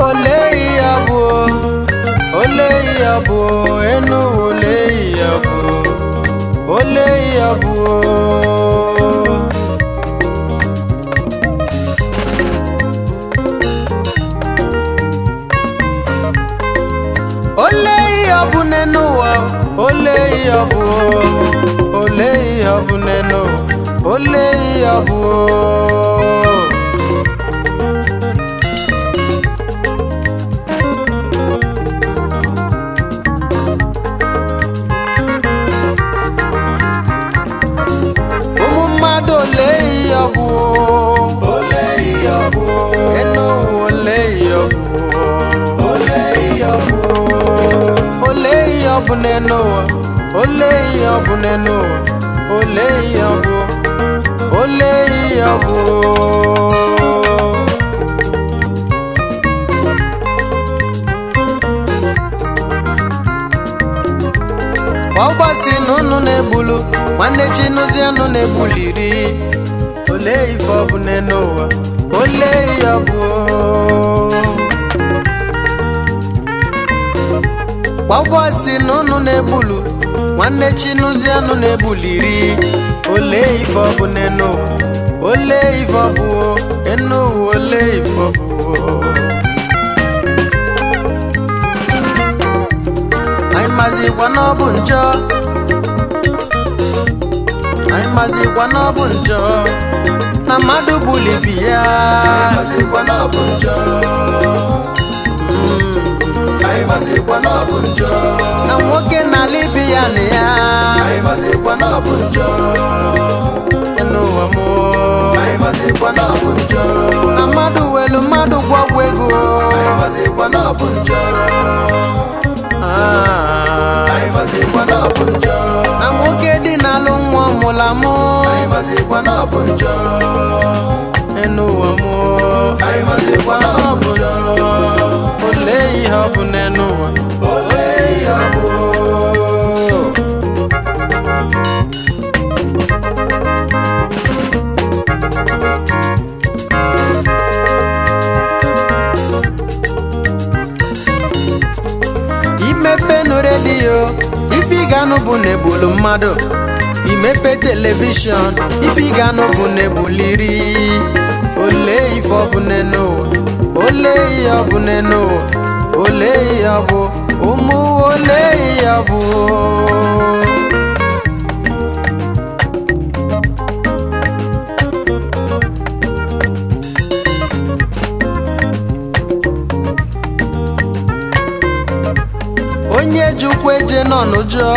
Ole ihe bụ, ole ihe bụ enu, ole ihe bụ, ole ihe bụ. Ole ihe bụ n'enu ụwa, ole ihe bụ, ole ihe bụ n'enu, ole ihe bụ. Ụmụ mmadụ, ole ihe bụ, Ole ihe bụ, enu, ole ihe bụ, ole ihe bụ, ole ihe bụ n'enu ụwa, ole ihe bụ n'enu ụwa, ole ihe bụ, ole ihe bụ. Ọgbasi na unu na-egbulu nwanne Chinụzianụ na-egbuliri, ole ife ọ bụ n'enu ụwa, ole ihe ọ bụ. Ọgbasi na unu na-egbulu nwanne Chinụzianụ na-egbuliri, ole ife ọ bụ n'enu ụwa, ole ife ọ bụ enu ụwa, ole ife ọ bụ. Anyị mazikwa na ọ bụ njọ, anyị mazikwa na ọ bụ njọ na mmadụ bulibi ya. Anyị mazikwa na ọ bụ njọ. Anyị mazikwa na ọ bụ njọ. Na nwoke na-ala ibi ya na ya. Anyị mazikwa na ọ bụ njọ. N'ụwa mụ. Anyị mazikwa na ọ bụ njọ. Na mmadụ welu mmadụ gwọgwụ ego. Anyị mazikwa na ọ bụ njọ. Ah. Anyị mazikwa na ọ bụ njọ. Na nwoke dị n'alụ nwa mụla mụ. Anyị mazikwa na ọ bụ njọ. N'ụwa mụ. Anyị mazikwa na ọ bụ njọ. Ole ihe ọ bụ n'ụwa, Ole ihe ọ bụ. Imepe nụ redio, ife ị ga-anụ bụ na-egbulu mmadụ. Imepe television, ife ị ga-anụ bụ na-egbuliri. Ole ife ọ bụ n'ụwa, ole ihe ọ bụ n'ụwa, ole ihe ọ bụ ụmụ, ole ihe ọ bụ. Onye jukwa eje nọ n'ụjọ,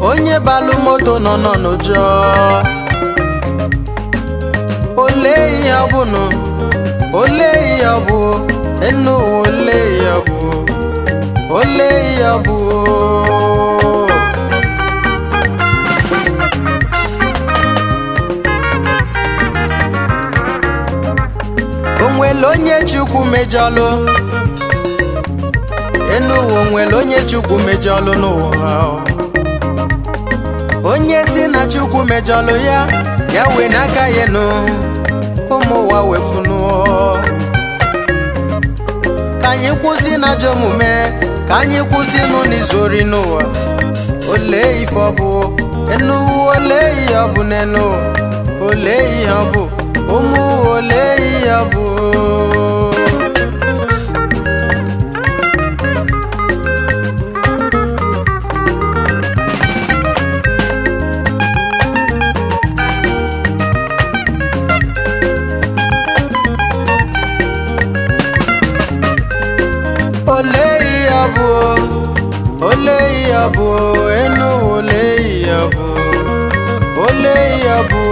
onye balụ moto nọ nọ n'ụjọ. Ole ihe ọ bụ nụ, ole ihe ọ bụ enu, ole ihe ọ bụ, ole ihe ọ bụ. O nwere onye Chukwu mejọlụ enu ụwa, onwere onye Chukwu mejọlụ n'ụwa. Onye si na Chukwu mejọlụ ya, ya wee n'aka ya nụ, ụmụ ụwa wefunụọ. kwụsị na ajọ omume, ka anyị kwụsị nụ n'izu ori n'ụwa. Olee ife ọ bụ enu? Olee ihe ọ bụ n'enu? Olee ihe ọ bụ, ụmụ? Olee ihe ọ bụ? Olee ihe ọ bụ? Olee ihe ọ bụ enu? Olee ihe ọ bụ? Olee ihe ọ bụ?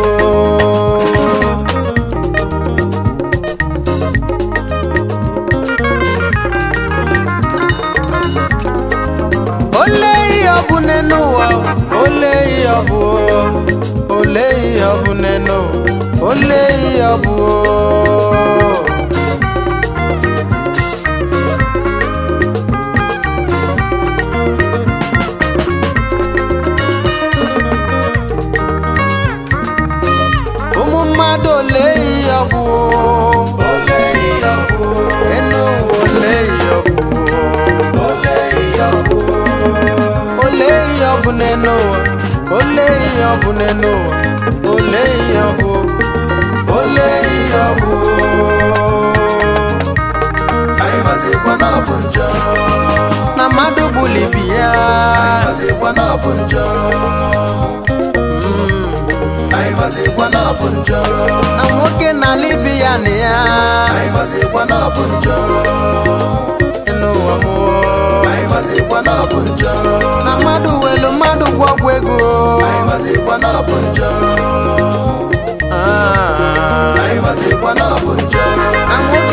Olee ihe ọ bụ n'enu ụwa? Olee ihe ọ bụ? Olee ihe ọ bụ n'enu? Olee ihe ọ bụ? Ụmụ mmadụ, olee ihe ọ bụ? Olee ihe ọ bụ? Enu, olee ihe ọ bụ? Olee ihe ọ bụ? Olee ihe ọ bụ n'enu ụwa? Olee ihe ọ bụ n'enu ụwa? Olee ihe ọ bụ? Olee ihe ọ bụ? Anyị mazikwa na ọ bụ njọ. Na mmadụ bulibi ya. Anyị mazikwa na ọ bụ njọ. Anyị mazikwa na ọ bụ njọ. Na nwoke na ibi ya na ya. Anyị mazikwa na ọ bụ njọ. Enu ụwa mụọ. Anyị mazikwa na ọ bụ njọ. Na mmadụ welu mmadụ gwọ ọgwụ ego. Anyị mazikwa na ọ bụ njọ. Ah. Anyị mazikwa na ọ bụ njọ. Na nwoke